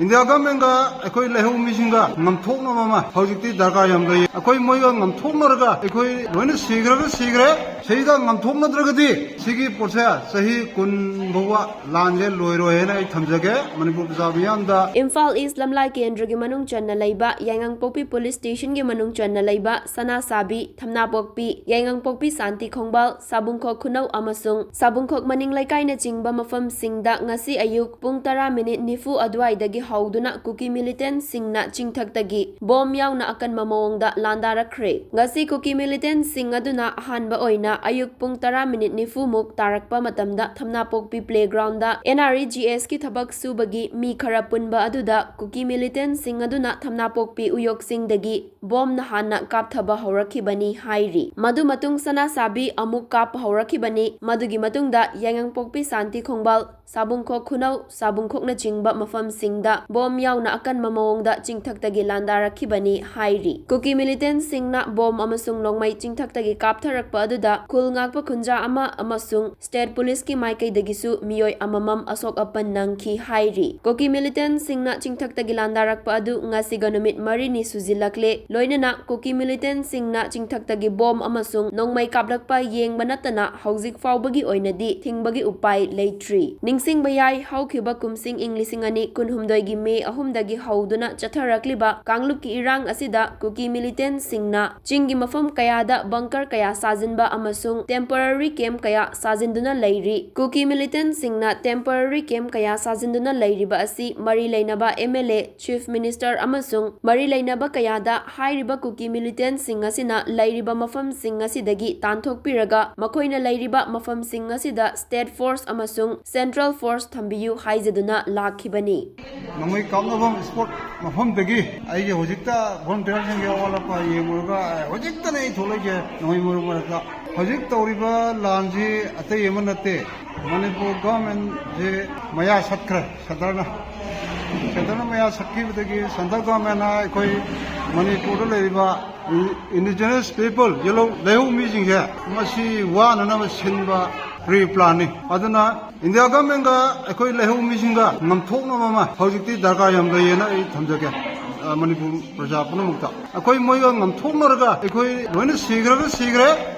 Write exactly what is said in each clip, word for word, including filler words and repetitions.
India ꯒꯚꯔꯟꯃꯦꯟꯒ ꯑꯩꯈꯣꯏ ꯂꯩꯍꯧ ꯃꯤꯁꯤꯡꯒ ꯉꯝꯊꯣꯛꯅꯕ ꯑꯃ ꯍꯧꯖꯤꯛꯇꯤ ꯗꯔꯀꯥꯔ ꯌꯥꯝ ꯂꯩ꯫ ꯑꯩꯈꯣꯏ ꯃꯣꯏꯒ ꯉꯝꯊꯣꯛꯅꯔꯒ ꯑꯩꯈꯣꯏ ꯂꯣꯏꯅ ꯁꯤꯈ꯭ꯔꯒ ꯁꯤꯈ꯭ꯔꯦ, ꯁꯤꯗ ꯉꯝꯊꯣꯛꯅꯗ꯭ꯔꯒꯗꯤ ꯁꯤꯒꯤ ꯄꯣꯠꯁꯦ ꯆꯍꯤ ꯀꯨꯟ ꯐꯥꯎꯕ ꯂꯥꯟꯁꯦ ꯂꯣꯏꯔꯣꯏ ꯍꯥꯏꯅ ꯑꯩ ꯊꯝꯖꯒꯦ ꯃꯅꯤꯄꯨꯔ ꯄ꯭ꯔꯖꯥ ꯃꯤꯌꯥꯝꯗ꯫ ꯏꯝꯐꯥꯜ ꯏꯁ ꯂꯝꯂꯥꯏ ꯀꯦꯟꯗ꯭ꯔꯒꯤ ꯃꯅꯨꯡ ꯆꯟꯅ ꯂꯩꯕ ꯌꯥꯏꯉꯪꯄꯣꯛꯄꯤ ꯄꯨꯂꯤꯁ ꯁ꯭ꯇꯦꯁꯟꯒꯤ ꯃꯅꯨꯡ ꯆꯟꯅ ꯂꯩꯕ ꯁꯅꯥꯁꯥꯕꯤ, ꯊꯝꯅꯥꯄꯣꯛꯄꯤ, ꯌꯥꯏꯉꯪꯄꯣꯛꯄꯤ ꯁꯥꯟꯇꯤ ꯈꯣꯡꯕꯥꯜ, ꯁꯥꯕꯨꯡꯈꯣꯛ ꯈꯨꯅꯧ ꯑꯃꯁꯨꯡ ꯁꯥꯕꯨꯡꯈꯣꯛ ꯃꯅꯤꯡ ꯂꯩꯀꯥꯏꯅꯆꯤꯡꯕ ꯃꯐꯝꯁꯤꯡꯗ ꯉꯁꯤ ꯑꯌꯨꯛ ꯄꯨꯡ ꯇꯔꯥ ꯃꯤꯅꯤꯠ ꯅꯤꯐꯨ ꯑꯗꯨꯋꯥꯏꯗꯒꯤ ꯍꯧꯗꯨꯅ ꯀꯨꯀꯤ ꯃꯤꯂꯤꯇꯦꯟꯠꯁꯤꯡꯅ ꯆꯤꯡꯊꯛꯇꯒꯤ ꯕꯣꯝ ꯌꯥꯎꯅ ꯑꯀꯟꯕ ꯃꯑꯣꯡꯗ ꯂꯥꯟꯗꯥꯔꯛꯈ꯭ꯔꯦ꯫ ꯉꯁꯤ ꯀꯨꯀꯤ ꯃꯤꯂꯤꯇꯦꯟꯠꯁꯤꯡ ꯑꯗꯨꯅ ꯑꯍꯥꯟꯕ ꯑꯣꯏꯅ ꯑꯌꯨꯛ ꯄꯨꯡ ꯇꯔꯥ ꯃꯤꯅꯤꯠ ꯅꯤꯐꯨ ꯃꯨꯛ ꯇꯥꯔꯛꯄ ꯃꯇꯝꯗ ꯊꯝꯅꯥꯄꯣꯛꯄꯤ playground N R E G ꯑꯦꯁꯀꯤ ꯊꯕꯛ ꯁꯨꯕꯒꯤ ꯃꯤ ꯈꯔ ꯄꯨꯟꯕ ꯑꯗꯨꯗ ꯀꯨꯀꯤ ꯃꯤꯂꯤꯇꯦꯟꯠꯁꯤꯡ ꯑꯗꯨꯅ ꯊꯝꯅꯥꯄꯣꯛꯄꯤ ꯎꯌꯣꯛꯁꯤꯡꯗꯒꯤ ꯕꯣꯝꯅ ꯍꯥꯟꯅ ꯀꯥꯞꯊꯕ ꯍꯧꯔꯛꯈꯤꯕꯅꯤ ꯍꯥꯏꯔꯤ꯫ ꯃꯗꯨ ꯃꯇꯨꯡ ꯁꯅꯥꯁꯥꯕꯤ ꯑꯃꯨꯛ ꯀꯥꯞꯄ ꯍꯧꯔꯛꯈꯤꯕꯅꯤ꯫ ꯃꯗꯨꯒꯤ ꯃꯇꯨꯡꯗ ꯌꯥꯏꯉꯪꯄꯣꯛꯄꯤ ꯁꯥꯟꯇꯤ ꯈꯣꯡꯕꯥꯜ, ꯁꯥꯕꯨꯡꯈꯣꯛ ꯈꯨꯅꯧ, ꯁꯥꯕꯨꯡꯈꯣꯛꯅꯆꯤꯡꯕ ꯃꯐꯝꯁꯤꯡꯗ ꯕꯣꯝ ꯌꯥꯎꯅ ꯑꯀꯟꯕ ꯃꯑꯣꯡꯗ ꯆꯤꯡꯊꯛꯇꯒꯤ ꯂꯥꯟꯗꯥꯔꯛꯈꯤꯕꯅꯤ ꯍꯥꯏꯔꯤ꯫ ꯀꯨꯀꯤ ꯃꯤꯂꯤꯇꯦꯟꯠꯁꯤꯡꯅ ꯕꯣꯝ ꯑꯃꯁꯨꯡ ꯅꯣꯡꯃꯩ ꯆꯤꯡꯊꯛꯇꯒꯤ ꯀꯥꯞꯊꯔꯛꯄ ꯑꯗꯨꯗ ꯈꯨꯜ ꯉꯥꯛꯄ ꯈꯨꯟꯖꯥ ꯑꯃ ꯑꯃꯁꯨꯡ ꯁ꯭ꯇꯦꯠ ꯄꯨꯂꯤꯁꯀꯤ ꯃꯥꯏꯀꯩꯗꯒꯤꯁꯨ ꯃꯤꯑꯣꯏ ꯑꯃꯃꯝ ꯑꯁꯣꯛ ꯑꯄꯟ ꯅꯪꯈꯤ ꯍꯥꯏꯔꯤ꯫ ꯀꯨꯀꯤ ꯃꯤꯂꯤꯇꯦꯟꯠꯁꯤꯡꯅ ꯆꯤꯡꯊꯛꯇꯒꯤ ꯂꯥꯟꯗꯥꯔꯛꯄ ꯑꯗꯨ ꯉꯁꯤꯒ ꯅꯨꯃꯤꯠ ꯃꯔꯤꯅꯤ ꯁꯨꯖꯤꯜꯂꯛꯂꯦ꯫ ꯂꯣꯏꯅꯅ ꯀꯨꯀꯤ ꯃꯤꯂꯤꯇꯦꯟꯠꯁꯤꯡꯅ ꯆꯤꯡꯊꯛꯇꯒꯤ ꯕꯣꯝ ꯑꯃꯁꯨꯡ ꯅꯣꯡꯃꯩ ꯀꯥꯞꯂꯛꯄ ꯌꯦꯡꯕ ꯅꯠꯇꯅ ꯍꯧꯖꯤꯛ ꯐꯥꯎꯕꯒꯤ ꯑꯣꯏꯅꯗꯤ ꯊꯤꯡꯕꯒꯤ ꯎꯄꯥꯏ ꯂꯩꯇ꯭ꯔꯤ꯫ ꯅꯤꯡꯁꯤꯡꯕ ꯌꯥꯏ, ꯍꯧꯈꯤꯕ ꯀꯨꯝꯁꯤꯡ ꯏꯪ ꯂꯤꯁꯤꯡ ꯑꯅꯤ ꯀꯨꯟꯍꯨꯝꯗꯣꯏꯒꯤ ꯃꯦ ꯑꯍꯨꯝꯗꯒꯤ ꯍꯧꯗꯨꯅ ꯆꯠꯊꯔꯛꯂꯤꯕ ꯀꯥꯡꯂꯨꯞꯀꯤ ꯏꯔꯥꯡ ꯑꯁꯤꯗ ꯀꯨꯀꯤ ꯃꯤꯂꯤꯇꯦꯟꯠꯁꯤꯡꯅ ꯆꯤꯡꯒꯤ ꯃꯐꯝ ꯀꯌꯥꯗ ꯕꯪꯀꯔ ꯀꯌꯥ ꯁꯥꯖꯤꯟꯕ ꯑꯃꯁꯨꯡ ꯇꯦꯝꯄꯣꯔꯔꯤ ꯀꯦꯝꯞ ꯀꯌꯥ ꯁꯥꯖꯤꯟꯗꯨꯅ ꯂꯩꯔꯤ꯫ ꯀꯨꯀꯤ ꯃꯤꯂꯤꯇꯦꯟꯠꯁꯤꯡꯅ ꯇꯦꯝꯄꯣꯔꯔꯤ ꯀꯦꯝꯞ ꯀꯌꯥ ꯁꯥꯖꯤꯟꯗꯨꯅ ꯂꯩꯔꯤꯕ ꯑꯁꯤ ꯃꯔꯤ ꯂꯩꯅꯕ M L A, chief minister ꯑꯃꯁꯨꯡ ꯃꯔꯤ ꯂꯩꯅꯕ ꯀꯌꯥꯗ ꯍꯥꯏꯔꯤꯕ ꯀꯨꯀꯤ ꯃꯤꯂꯤꯇꯦꯟꯠꯁꯤꯡ ꯑꯁꯤꯅ ꯂꯩꯔꯤꯕ ꯃꯐꯝꯁꯤꯡ ꯑꯁꯤꯗꯒꯤ ꯇꯥꯟꯊꯣꯛꯄꯤꯔꯒ ꯃꯈꯣꯏꯅ ꯂꯩꯔꯤꯕ ꯃꯐꯝꯁꯤꯡ ꯑꯁꯤꯗ ꯁ꯭ꯇꯦꯠ ꯐꯣꯔꯁ ꯑꯃꯁꯨꯡ ꯁꯦꯟꯇ꯭ꯔꯦꯜ ꯐꯣꯔꯁ ꯊꯝꯕꯤꯌꯨ ꯍꯥꯏꯖꯗꯨꯅ ꯂꯥꯛꯈꯤꯕꯅꯤ꯫ ꯅꯣꯡꯃꯩ ꯀꯥꯞꯅꯐꯝ ꯁ꯭ꯄꯣꯠ ꯃꯐꯝꯗꯒꯤ ꯑꯩꯒꯤ ꯍꯧꯖꯤꯛꯇ ꯚꯣꯂꯨꯟꯇꯤꯌꯔꯁꯤꯡꯒꯤ ꯑꯋꯥꯠ ꯑꯄꯥ ꯌꯦꯡꯂꯨꯔꯒ ꯍꯧꯖꯤꯛꯇꯅ ꯑꯩ ꯊꯣꯛꯂꯛꯏꯁꯦ ꯅꯣꯡꯃꯩ ꯃꯔꯨ ꯃꯔꯛꯇ꯫ ꯍꯧꯖꯤꯛ ꯇꯧꯔꯤꯕ ꯂꯥꯟꯁꯤ ꯑꯇꯩ ꯑꯃ ꯅꯠꯇꯦ, ꯃꯅꯤꯄꯨꯔ ꯒꯣꯔꯃꯦꯟꯁꯦ ꯃꯌꯥ ꯁꯠꯈ꯭ꯔꯦ ꯁꯦꯟꯇꯔꯅ꯫ ꯁꯦꯟꯇꯔꯅ ꯃꯌꯥ ꯁꯠꯈꯤꯕꯗꯒꯤ ꯁꯦꯟꯇ꯭ꯔꯦꯜ ꯒꯣꯔꯃꯦꯟꯅ ꯑꯩꯈꯣꯏ ꯃꯅꯤꯄꯨꯔꯗ ꯂꯩꯔꯤꯕ ꯏꯟꯗꯤꯖꯤꯅꯁ ꯄꯤꯄꯜ, ꯌꯦꯜꯍꯧ-, ꯂꯩꯍꯧ ꯃꯤꯁꯤꯡꯁꯦ ꯃꯁꯤ ꯋꯥꯅꯅꯕ ꯁꯤꯟꯕ ꯄ꯭ꯔꯤ ꯄ꯭ꯂꯥꯟꯅꯤ꯫ ꯑꯗꯨꯅ ꯏꯟꯗꯤꯌꯥ ꯒꯚꯔꯟꯃꯦꯟꯒ ꯑꯩꯈꯣꯏ ꯂꯩꯍꯧ ꯃꯤꯁꯤꯡꯒ ꯉꯝꯊꯣꯛꯅꯕ ꯑꯃ ꯍꯧꯖꯤꯛꯇꯤ ꯗꯔꯀꯥꯔ ꯌꯥꯝ ꯂꯩꯌꯦꯅ ꯑꯩ ꯊꯝꯖꯒꯦ꯫ ꯑ, ꯃꯅꯤꯄꯨꯔ ꯄ꯭ꯔꯖꯥ ꯄꯨꯝꯅꯃꯛꯇ ꯑꯩꯈꯣꯏ ꯃꯣꯏꯒ ꯉꯝꯊꯣꯛꯅꯔꯒ ꯑꯩꯈꯣꯏ ꯂꯣꯏꯅ ꯁꯤꯈ꯭ꯔꯒ ꯁꯤꯈ꯭ꯔꯦ꯫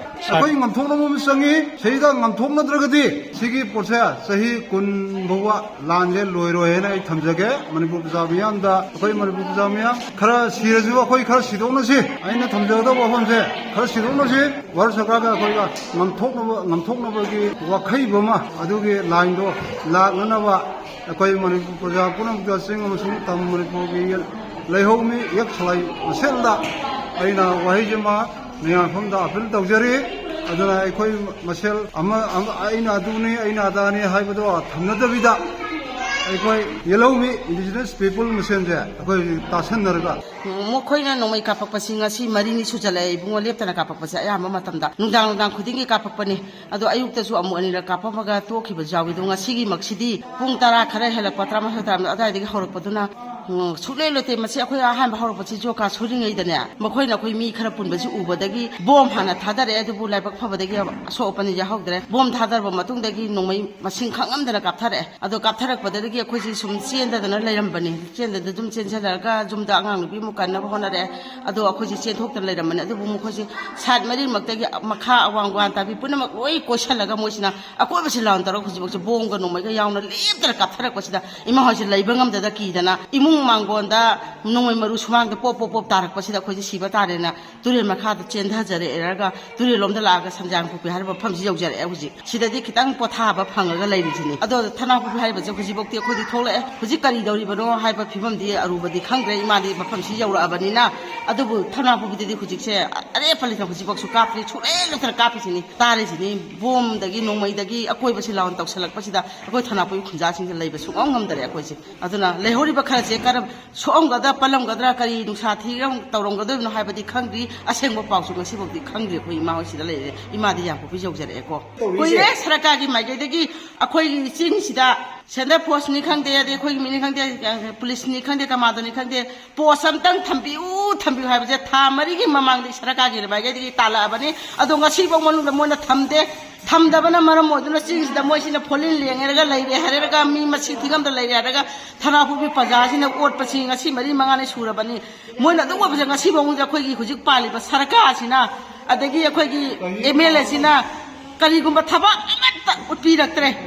ꯑꯩꯈꯣꯏ ꯉꯝꯊꯣꯛꯅꯕ ꯑꯃ ꯆꯪꯉꯤ꯫ ꯁꯤꯗ ꯉꯝꯊꯣꯛꯅꯗ꯭ꯔꯒꯗꯤ ꯁꯤꯒꯤ ꯄꯣꯠꯁꯦ ꯆꯍꯤ ꯀꯨꯟ ꯐꯥꯎꯕ ꯂꯥꯟꯁꯦ ꯂꯣꯏꯔꯣꯏ ꯍꯥꯏꯅ ꯑꯩ ꯊꯝꯖꯒꯦ꯫ ꯃꯅꯤꯄꯨꯔ ꯄ꯭ꯔꯖꯥ ꯃꯤꯌꯥꯝꯗ, ꯑꯩꯈꯣꯏ ꯃꯅꯤꯄꯨꯔ ꯄ꯭ꯔꯖꯥ ꯃꯤꯌꯥꯝ ꯈꯔ ꯁꯤꯔꯁꯨ ꯑꯩꯈꯣꯏ ꯈꯔ ꯁꯤꯗꯣꯛꯅꯁꯤ꯫ ꯑꯩꯅ ꯊꯝꯖꯒꯗꯧꯕ ꯋꯥꯐꯝꯁꯦ, ꯈꯔ ꯁꯤꯗꯣꯛꯅꯁꯤ꯫ ꯚꯥꯔꯠ ꯁꯔꯀꯥꯔꯒ ꯑꯩꯈꯣꯏꯒ ꯉꯝꯊꯣꯛꯅꯕ, ꯉꯝꯊꯣꯛꯅꯕꯒꯤ ꯋꯥꯈꯩꯕ ꯑꯃ, ꯑꯗꯨꯒꯤ ꯂꯥꯏꯟꯗꯣ ꯂꯥꯛꯅꯅꯕ ꯑꯩꯈꯣꯏ ꯃꯅꯤꯄꯨꯔ ꯄ꯭ꯔꯖꯥ ꯄꯨꯝꯅꯃꯛꯇ ꯆꯤꯡ ꯑꯃꯁꯨꯡ ꯇꯝ ꯃꯅꯤꯄꯨꯔꯒꯤ ꯂꯩꯍꯧꯃꯤ ꯌꯦꯛ ꯁꯂꯥꯏ ꯃꯁꯦꯜꯗ ꯑꯩꯅ ꯋꯥꯍꯩꯁꯤꯃ ꯃꯌꯥꯝꯐꯝꯗ ꯑꯄꯤꯜ ꯇꯧꯖꯔꯤ꯫ ꯑꯗꯨꯅ ꯑꯩꯈꯣꯏ ꯃꯁꯦꯜ ꯑꯃ, ꯑꯃ, ꯑꯩꯅ ꯑꯗꯨꯅꯤ, ꯑꯩꯅ ꯑꯗꯥꯅꯤ ꯍꯥꯏꯕꯗꯣ ꯊꯝꯅꯗꯕꯤꯗ, ꯑꯩꯈꯣꯏ ꯌꯦꯜꯍꯧꯃꯤ indigenous people ꯃꯁꯦꯟꯁꯦ ꯑꯩꯈꯣꯏ ꯍꯧꯖꯤꯛ ꯇꯥꯁꯟꯅꯔꯒ, ꯃꯈꯣꯏꯅ ꯅꯣꯡꯃꯩ ꯀꯥꯞꯄꯛꯄꯁꯤ ꯉꯁꯤ ꯃꯔꯤꯅꯤ ꯁꯨꯖꯜꯂꯛꯑꯦ ꯏꯕꯨꯡꯉꯣ, ꯂꯦꯞꯇꯅ ꯀꯥꯞꯄꯛꯄꯁꯦ ꯑꯌꯥꯝꯕ ꯃꯇꯝꯗ ꯅꯨꯡꯗꯥꯡ, ꯅꯨꯡꯗꯥꯡ ꯈꯨꯗꯤꯡꯒꯤ ꯀꯥꯞꯄꯛꯄꯅꯤ꯫ ꯑꯗꯣ ꯑꯌꯨꯛꯇꯁꯨ ꯑꯃꯨꯛ ꯑꯅꯤꯔꯛ ꯀꯥꯞꯄꯝꯃꯒ ꯇꯣꯛꯈꯤꯕꯁꯨ ꯌꯥꯎꯏ꯫ ꯑꯗꯣ ꯉꯁꯤꯒꯤꯃꯛꯁꯤꯗꯤ ꯄꯨꯡ ꯇꯔꯥ ꯈꯔ ꯍꯦꯜꯂꯛꯄ, ꯇꯔꯥꯃꯥꯊꯣꯏ, ꯇꯔꯥꯃꯥꯊꯣꯏ ꯑꯗꯨꯋꯥꯏꯗꯒꯤ ꯍꯧꯔꯛꯄꯗꯨꯅ, ꯎꯝ, ꯁꯨꯛꯂꯦꯞ ꯂꯦꯞꯇꯦ꯫ ꯃꯁꯤ ꯑꯩꯈꯣꯏ ꯑꯍꯥꯟꯕ ꯍꯧꯔꯛꯄꯁꯤ ꯖꯣꯀꯥ ꯁꯨꯔꯤꯉꯩꯗꯅꯦ, ꯃꯈꯣꯏꯅ ꯑꯩꯈꯣꯏ ꯃꯤ ꯈꯔ ꯄꯨꯟꯕꯁꯤ ꯎꯕꯗꯒꯤ ꯕꯣꯝ ꯍꯥꯟꯅ ꯊꯥꯗꯔꯛꯑꯦ꯫ ꯑꯗꯨꯕꯨ ꯂꯥꯏꯕꯛ ꯐꯕꯗꯒꯤ ꯑꯁꯣꯛ ꯑꯄꯟ ꯌꯥꯎꯍꯧꯗ꯭ꯔꯦ꯫ ꯕꯣꯝ ꯊꯥꯗꯔꯕ ꯃꯇꯨꯡꯗꯒꯤ ꯅꯣꯡꯃꯩ ꯃꯁꯤꯡ ꯈꯪꯉꯝꯗꯅ ꯀꯥꯞꯊꯔꯛꯑꯦ꯫ ꯑꯗꯣ ꯀꯥꯞꯊꯔꯛꯄꯗꯒꯤ ꯑꯩꯈꯣꯏꯁꯤ ꯁꯨꯝ ꯆꯦꯟꯗꯗꯅ ꯂꯩꯔꯝꯕꯅꯤ꯫ ꯆꯦꯟꯗꯅ ꯑꯗꯨꯝ ꯆꯦꯟꯁꯤꯜꯂꯒ ꯌꯨꯝꯗ ꯑꯉꯥꯡ ꯅꯨꯄꯤ ꯑꯃꯨꯛ ꯀꯟꯅꯕ ꯍꯣꯠꯅꯔꯛꯑꯦ꯫ ꯑꯗꯣ ꯑꯩꯈꯣꯏꯁꯤ ꯆꯦꯟꯊꯣꯛꯇꯅ ꯂꯩꯔꯝꯕꯅꯤ꯫ ꯑꯗꯨꯕꯨ ꯃꯈꯣꯏꯁꯤ ꯁꯥꯏꯠ ꯃꯔꯤꯃꯛꯇꯒꯤ, ꯃꯈꯥ, ꯑꯋꯥꯡ, ꯋꯥꯟ ꯇꯥꯕꯤ ꯄꯨꯝꯅꯃꯛ ꯂꯣꯏ ꯀꯣꯏꯁꯤꯜꯂꯒ ꯃꯣꯏꯁꯤꯅ ꯑꯀꯣꯏꯕꯁꯤ ꯂꯥꯎꯟ ꯇꯧꯔꯒ ꯍꯧꯖꯤꯛꯐꯥꯎꯁꯦ ꯕꯣꯝꯒ ꯅꯣꯡꯃꯩꯒ ꯌꯥꯎꯅ ꯂꯦꯞꯇꯅ ꯀꯥꯞꯊꯔꯛꯄꯁꯤꯗ ꯏꯃꯥ ꯍꯣꯏꯁꯦ ꯂꯩꯕ ꯉꯝꯗꯗ ꯀꯤꯗꯅ ꯏꯃꯨꯡ ꯃꯥꯡꯒꯣꯟꯗ ꯅꯣꯡꯃꯩ ꯃꯔꯨ ꯁꯨꯃꯥꯡꯗ ꯄꯣꯞ ꯄꯣꯞ ꯄꯣꯞ ꯇꯥꯔꯛꯄꯁꯤꯗ ꯑꯩꯈꯣꯏꯁꯦ ꯁꯤꯕ ꯇꯥꯔꯦꯅ ꯇꯨꯔꯦꯜ ꯃꯈꯥꯗ ꯆꯦꯟꯊꯖꯔꯛꯑꯦꯔꯒ ꯇꯨꯔꯦꯜꯂꯣꯝꯗ ꯂꯥꯛꯑꯒ ꯁꯟꯖꯥꯡ ꯄꯨꯈ꯭ꯔꯤ ꯍꯥꯏꯔꯤꯕ ꯃꯐꯝꯁꯤ ꯌꯧꯖꯔꯛꯑꯦ꯫ ꯍꯧꯖꯤꯛ ꯁꯤꯗꯗꯤ ꯈꯤꯇꯪ ꯄꯣꯊꯥꯕ ꯐꯪꯉꯒ ꯂꯩꯔꯤꯁꯤꯅꯤ꯫ ꯑꯗꯣ ꯊꯅꯥꯄꯣꯛꯄꯤ ꯍꯥꯏꯔꯤꯕꯁꯦ ꯍꯧꯖꯤꯛꯐꯥꯎꯗꯤ ꯑꯩꯈꯣꯏꯗꯤ ꯊꯣꯛꯂꯛꯑꯦ꯫ ꯍꯧꯖꯤꯛ ꯀꯔꯤ ꯇꯧꯔꯤꯕꯅꯣ ꯍꯥꯏꯕ ꯐꯤꯕꯝꯗꯤ ꯑꯔꯨꯕꯗꯤ ꯈꯪꯗ꯭ꯔꯦ, ꯏꯃꯥꯗꯤ ꯃꯐꯝꯁꯤ ꯌꯧꯔꯛꯑꯕꯅꯤꯅ꯫ ꯑꯗꯨꯕꯨ ꯊꯅꯥꯄꯣꯛꯄꯤꯗꯗꯤ ꯍꯧꯖꯤꯛꯁꯦ ꯑꯔꯦꯞꯄ ꯂꯩꯇꯅ ꯍꯧꯖꯤꯛꯐꯥꯎꯁꯨ ꯀꯥꯞꯇ꯭ꯔꯤ, ꯁꯨꯛꯂꯦꯞ ꯂꯦꯞꯇꯅ ꯀꯥꯞꯄꯤꯁꯤꯅꯤ꯫ ꯇꯥꯔꯤꯁꯤꯅꯤ, ꯕꯣꯝꯗꯒꯤ ꯅꯣꯡꯃꯩꯗꯒꯤ ꯑꯀꯣꯏꯕꯁꯤ ꯂꯥꯎꯟ ꯇꯧꯁꯜꯂꯛꯄꯁꯤꯗ ꯑꯩꯈꯣꯏ ꯊꯅꯥꯄꯣꯛꯄꯤ ꯈꯨꯟꯖꯥꯁꯤꯡꯁꯦ ꯂꯩꯕ ꯁꯨꯡꯉꯝ ꯉꯝꯗꯔꯦ ꯑꯩꯈꯣꯏꯁꯦ꯫ ꯑꯗꯨꯅ ꯂꯩꯍꯧꯔꯤꯕ ꯈꯔꯁꯦ ꯀꯔꯝ ꯁꯣꯛꯑꯝꯒꯗ꯭ꯔꯥ, ꯄꯜꯂꯝꯒꯗ꯭ꯔꯥ, ꯀꯔꯤ ꯅꯨꯡꯁꯥ ꯊꯤꯔ ꯇꯧꯔꯝꯒꯗꯣꯏꯕꯅꯣ ꯍꯥꯏꯕꯗꯤ ꯈꯪꯗ꯭ꯔꯤ꯫ ꯑꯁꯦꯡꯕ ꯄꯥꯎꯁꯨ ꯉꯁꯤꯐꯥꯎꯗꯤ ꯈꯪꯗ꯭ꯔꯤ꯫ ꯑꯩꯈꯣꯏ ꯏꯃꯥ ꯍꯣꯏ ꯁꯤꯗ ꯂꯩꯔꯦ, ꯏꯃꯥꯗꯤ ꯌꯥꯡꯄꯣꯛꯄꯤ ꯌꯧꯖꯔꯛꯑꯦꯀꯣ꯫ ꯇꯧꯔꯤꯁꯦ꯫ ꯀꯨꯏꯔꯦ ꯁꯔꯀꯥꯔꯒꯤ ꯃꯥꯏꯀꯩꯗꯒꯤ ꯑꯩꯈꯣꯏꯒꯤ ꯆꯤꯡꯁꯤꯗ ꯁꯦꯟꯇꯔ ꯐꯣꯔꯁꯅꯤ ꯈꯪꯗꯦ, ꯑꯗꯩ ꯑꯩꯈꯣꯏꯒꯤ ꯃꯤꯅꯤ ꯈꯪꯗꯦ, ꯄꯨꯂꯤꯁꯅꯤ ꯈꯪꯗꯦ, ꯀꯃꯥꯟꯗꯣꯅꯤ ꯈꯪꯗꯦ, ꯄꯣꯁ ꯑꯝꯇꯪ ꯊꯝꯕꯤꯌꯨ, ꯊꯝꯕꯤꯌꯨ ꯍꯥꯏꯕꯁꯦ ꯊꯥ ꯃꯔꯤꯒꯤ ꯃꯃꯥꯡꯗ ꯁꯔꯀꯥꯔꯒꯤ ꯂꯩꯕꯥꯏꯒꯩꯗꯒꯤ ꯇꯥꯜꯂꯛꯑꯕꯅꯤ꯫ ꯑꯗꯣ ꯉꯁꯤꯐꯥꯎ ꯃꯅꯨꯡꯗ ꯃꯣꯏꯅ ꯊꯝꯗꯦ꯫ ꯊꯝꯗꯕꯅ ꯃꯔꯝ ꯑꯣꯏꯗꯨꯅ ꯆꯤꯡꯁꯤꯗ ꯃꯣꯏꯁꯤꯅ ꯐꯣꯂꯤꯟ ꯂꯦꯡꯉꯦꯔꯒ ꯂꯩꯔꯦ ꯍꯥꯏꯔꯒ, ꯃꯤ ꯃꯁꯤꯡ ꯊꯤꯉꯝꯗ ꯂꯩꯔꯦ ꯍꯥꯏꯔꯒ, ꯊꯅꯥꯄꯣꯛꯄꯤ ꯄ꯭ꯔꯖꯥꯁꯤꯅ ꯑꯣꯠꯄꯁꯤ ꯉꯁꯤ ꯃꯔꯤ ꯃꯉꯥꯅꯤ ꯁꯨꯔꯕꯅꯤ꯫ ꯃꯣꯏꯅ ꯑꯗꯨꯝ ꯑꯣꯠꯄꯁꯦ ꯉꯁꯤꯐꯥꯎ ꯑꯩꯈꯣꯏꯒꯤ ꯍꯧꯖꯤꯛ ꯄꯥꯜꯂꯤꯕ ꯁꯔꯀꯥꯔꯁꯤꯅ, ꯑꯗꯒꯤ ꯑꯩꯈꯣꯏꯒꯤ ꯑꯦꯝ ꯑꯦꯜ ꯑꯦꯁꯤꯅ ꯀꯔꯤꯒꯨꯝꯕ ꯊꯕꯛ ꯑꯃꯠꯇ ꯎꯠꯄꯤꯔꯛꯇ꯭ꯔꯦ꯫